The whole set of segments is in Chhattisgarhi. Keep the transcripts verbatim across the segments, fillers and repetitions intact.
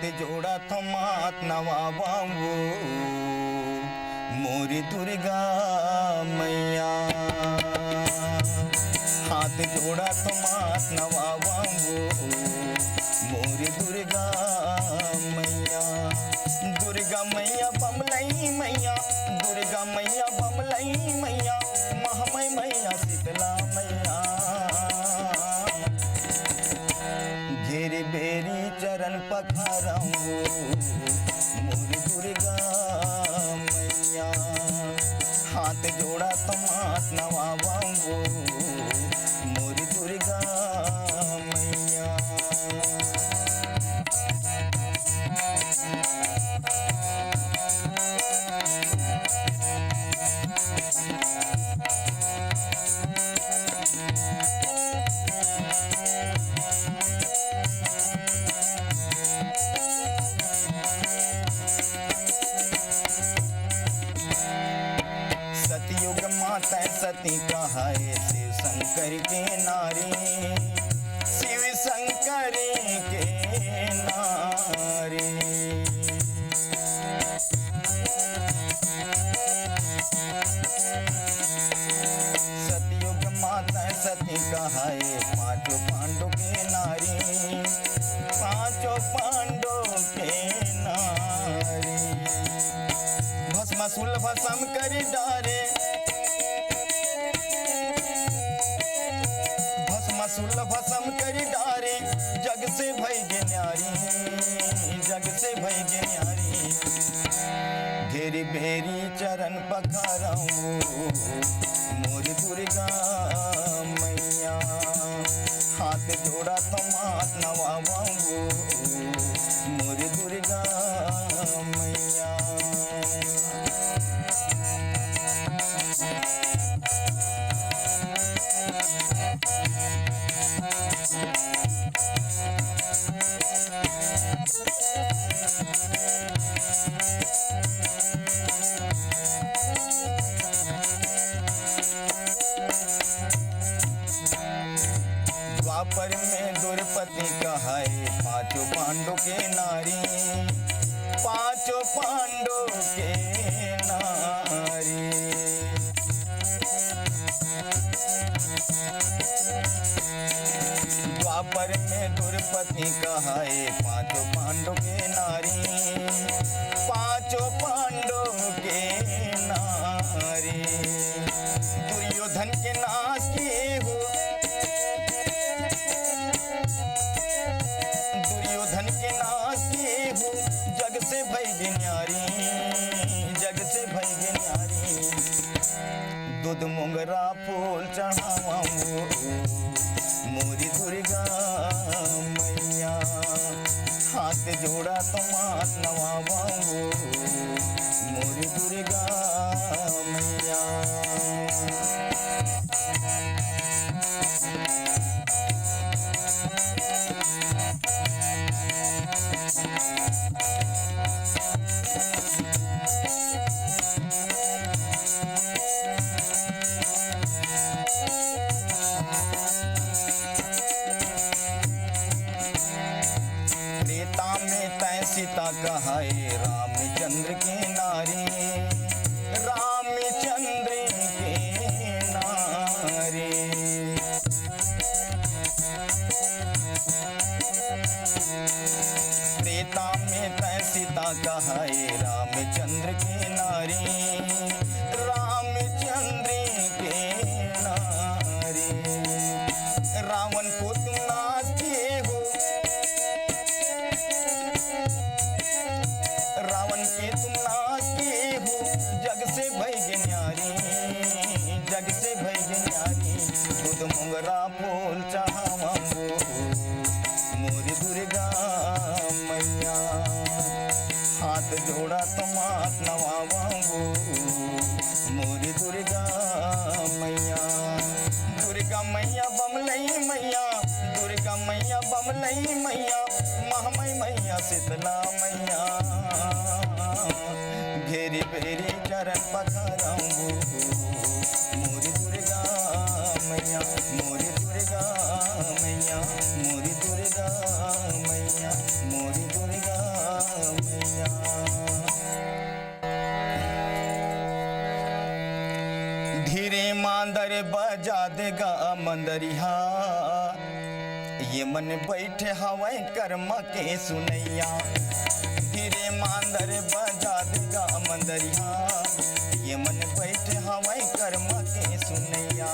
जोड़त माथ नवावंव मोरी दुर्गा मैया, हाथ जोड़त माथ नवावंव मोरी दुर्गा मैया। दुर्गा मैया बमलई मैया, दुर्गा मैया बमलई मैया, महामय मैया शीतला मैया। घेरी बेरी चरण पखारंव मोरी दुर्गा मैया, हाथ जोड़त माथ नवावंव मोरी दुर्गा मैया। सतयुग माता सती कहाए शिव शंकर के नारी, शिव शंकर के नारी। सतयुग माता सती कहाए पांचों पांडव के नारी, पांचों पांडव के नारी। भस्मासुर भस्म करि डारे, भस्मासुर भस्म करि डारे, जग से भई गे न्यारी, जग से भई गे न्यारी। घेरी बेरी चरण पखारंव मोरी दुर्गा मैया, हाथ जोड़त माथ नवावंव मोरी दुर्गा मैया। द्वापर में द्रौपदी कहाए पांचों पांडव के नारी, पांचों पांडव के नारी। द्वापर में द्रौपदी कहाए पांचों पांडव के नारी, पांचों पांडव के नारी। दुर्योधन के नाश किए हो, दुर्योधन के नाश किए हो, जग से भई गे न्यारी, जग से भई गे न्यारी। दूध मोंगरा फूल चढ़ावंव मोरी दुर्गा मैया, हाथ जोड़त माथ नवावंव मोरी दुर्गा मैया। त्रेता में तैं सीता कहाए रामचंद्र के नारी, रामचंद्र के नारी। त्रेता में तैं सीता कहाए रामचंद्र के नारी, रामचंद्र के नारी। रावण को तुम नाश किए हो, रावण के तुम नाश किए हो, जग से भई गे न्यारी, जग से भई गे न्यारी। दूध मोंगरा फूल चढ़ावंव मोरी दुर्गा मैया, हाथ जोड़त माथ नवावंव मोरी दुर्गा मैया। दुर्गा मैया बमलई मैया, दुर्गा मैया बमलई मैया, महामय मैया शीतला मैया। घेरी बेरी चरण पखारंव मोरी दुर्गा मैया, मोरी दुर्गा मैया, मोरी दुर्गा मैया, मोरी दुर्गा धीरे मांदर बजा दे गा मंदरिहा, ये मन बइठे हवय करमा के सुनइया। धीरे मांदर बजा दे गा मंदरिहा, ये मन बइठे हवय करमा के सुनइया।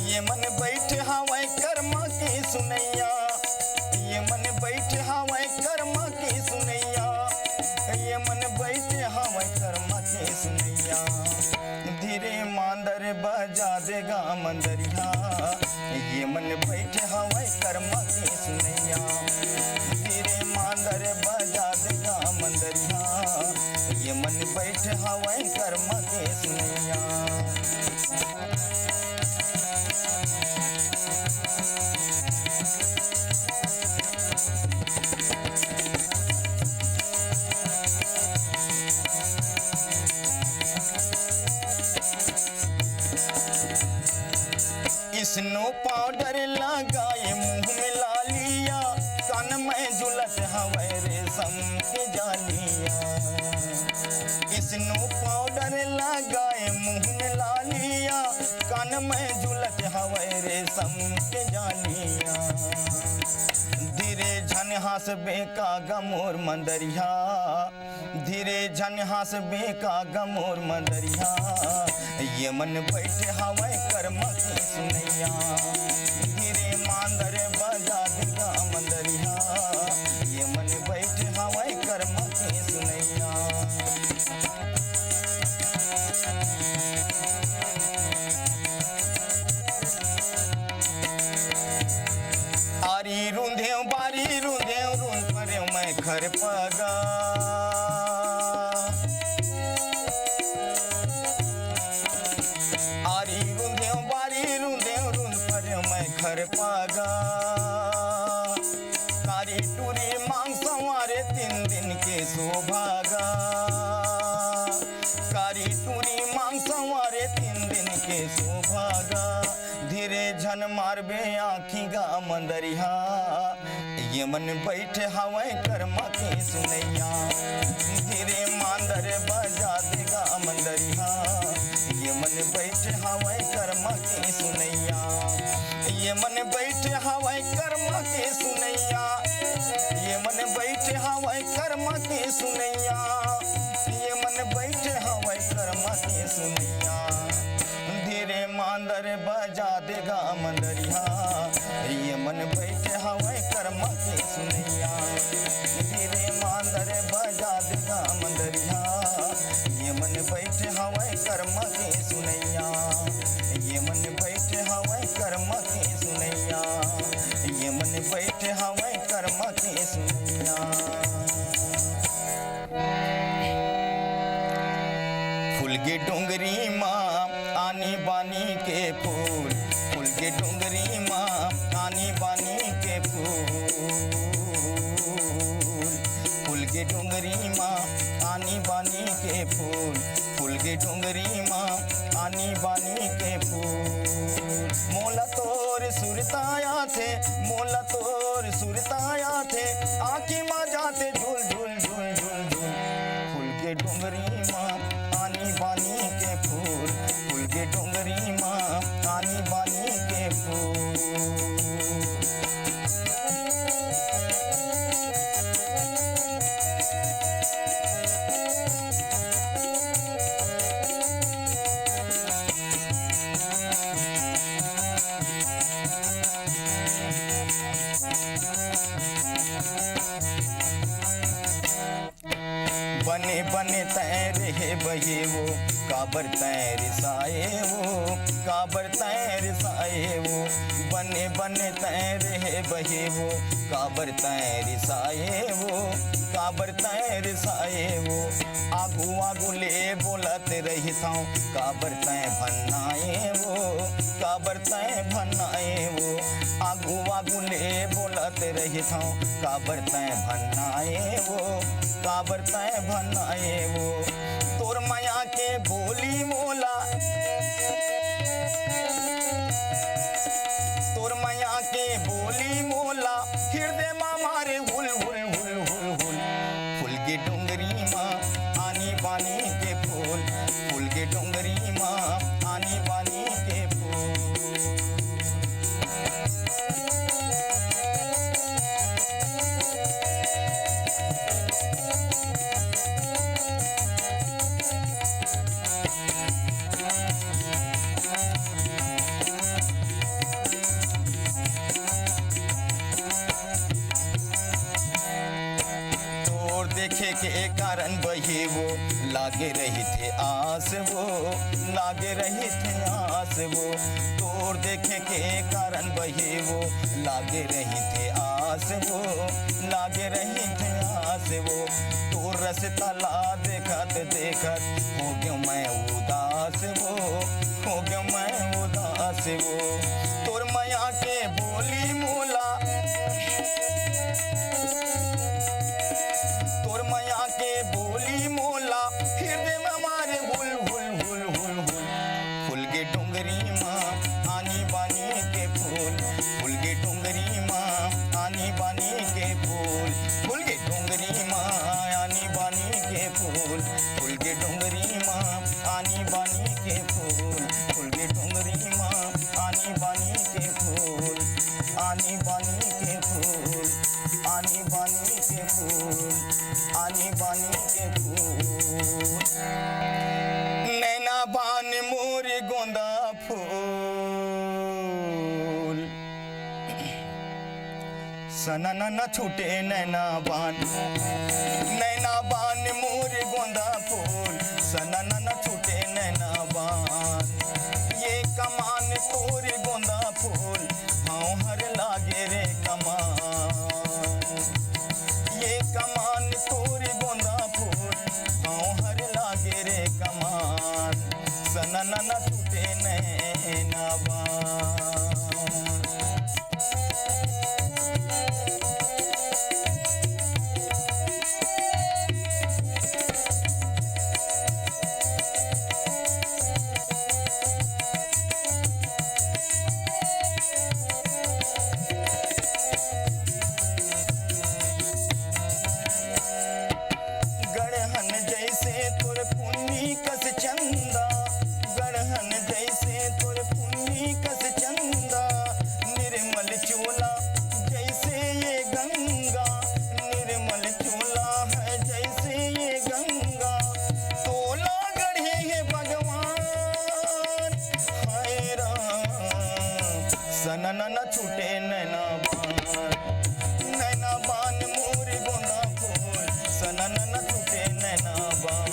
ये मन बइठे हवय करमा के सुनइया। ये मन बइठे हवय करमा के सुनइया। ये मन बइठे हवय करमा के सुनइया। धीरे मांदर बजा दे गा मंदरिहा, ये मन बइठे हवय करमा के सुनइया। धीरे मांदर बजा दे गा मंदरिहा, ये मन बइठे हवय करमा के सुनइया। स्नो पाउडर लगाए, मुंह में लालिया, कान में झुलत हवय रेशम के जालिया। स्नो पाउडर लगाए, मुंह में लालिया, कान में झुलत हवय रेशम के जालिया। धीरे झन हांसबे का गा मोर मंदरिहा, धीरे झन हांसबे का गा मोर मंदरिहा, ये मन बइठे हवय करमा के सुनइया। धीरे मांदर बजा दे गा मंदरिहा, ये मन बइठे हवय करमा के सुनइया। आरी रूंधेंव, बारी रूंधेंव, रूंध परेंव मैं खरपा गा। आरी रूंधेंव, बारी रूंधेंव, रूंध परेंव मैं खरपा गा। कारी टूरी मांग संवारे तीन दिन के शोभा गा। कारी टूरी मांग संवारे तीन दिन के शोभा गा। धीरे झन मारबे आँखी गा मंदरिहा, ये मन बइठे हवय करमा के सुनइया। धीरे मांदर बजा दे गा मंदरिहा, ये मन बइठे हवय करमा के सुनइया। ये मन बइठे हवय करमा के सुनइया। ये मन बइठे हवय करमा के सुनइया। ये मन बइठे हवय करमा के सुनइया। धीरे मांदर बजा दे गा मंदरिहा, ये मन बइठे हवय करमा के सुनइया। धीरे मांदर बजा दे गा मंदरिहा, ये मन बइठे हवय करमा के सुनइया। ये मन बइठे हवय करमा के सुनइया। ये मन बइठे हवय करमा के सुनइया। फूल के डोंगरी मा आनी बानी के फूल, फूल के डोंगरी मा आनी बानी के फूल, फूल के डोंगरी मा आनी बानी के फूल, फूल के डोंगरी मा आनी बानी के फूल। मोला तोर सुरता आथे, मोला तोर सुरता आथे, आँखी मा जाथे झुल झुल झुल झुल झुल। फूल के डोंगरी मा आनी बानी के फूल, फूल के डोंगरी मा आनी बानी के फूल। बने बने तैं रहे बहे वो, काबर तैं रिसाए वो, काबर तैं रिसाए वो। बने बने तैं रहे बहे वो, काबर तैं रिसाए वो, काबर तैं रिसाए वो। आगू आगू ले बोलत रहिथंव, काबर तैं भन्नाए वो, काबर तैं भन्नाए वो। आगू आगू ले बोलत रहिथंव, काबर तैं भन्नाए वो, काबर तैं भन्नाए वो। तोर मया के बोली मोला, तोर मया के बोली मोला, हिरदे मा मारे हुल हुल हुल हुल हुल। फूल के डोंगरी मा आनी बानी के फूल, फूल के डोंगरी मा आनी बानी लागे रहिथे आस वो, लागे रहिथे आस वो, तोर देखे के कारण बहे वो, लागे रहिथे आस वो, लागे रहिथे आस वो, तोर रस्ता ला देखत देखत हो गयो मैं उदास वो, हो गयो मैं उदास वो। तोर मया के बोली मोला, तोर मया के बोली मोला, हृदय में मारे हुल हुल हुल हुल हुल। फूल के डोंगरी मा आनी बानी के फूल, फूल के डोंगरी मा आनी बानी के फूल, फूल के डोंगरी मा आनी बानी के फूल, फूल के डोंगरी मा आनी बानी के फूल, फूल के डोंगरी मा आनी बानी के फूल, आनी बानी के फूल, आनी बानी के फूल, आनी बानी के फूल। नैना बान मोर गोंदा फूल, सननन छूटे नैना बान, नैना बान मोर गोंदा फूल, सननन छूटे नैना बान। ये कमान तोर गोंदा फूल, हाँव हर लागे रे कमान। ये कमान तोर गोंदा फूल, हाँव हर लागे रे कमान। सननन छूटे नैना बान। गढ़हन जैसे तोर पुन्नी कस चंदा, गढ़हन जैसे तोर पुन्नी कस चंदा, निर्मल चोला जैसे ये गंगा, निर्मल चोला है जैसे ये गंगा, तोला गढ़े है भगवान। हाय राम, सननन छूटे नैना बान, नैना बान मोर गोंदा फूल, सननन छूटे नैना बान।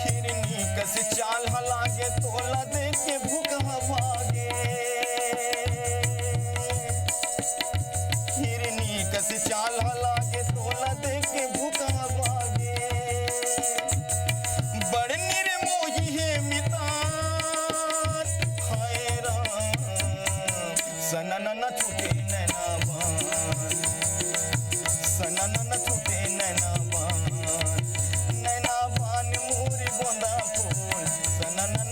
हिरनी कस चाल ह लागे, तोला देख के भूख ह भागे। हिरनी कस चाल ह लागे, तोला देख के भूख ह भागे। बड़ निर्मोही हे मितान, हाय राम। सननन छूटे नैना बान, सननन छूटे नैना बान, नैना बान मोर गोंदा फूल, सननन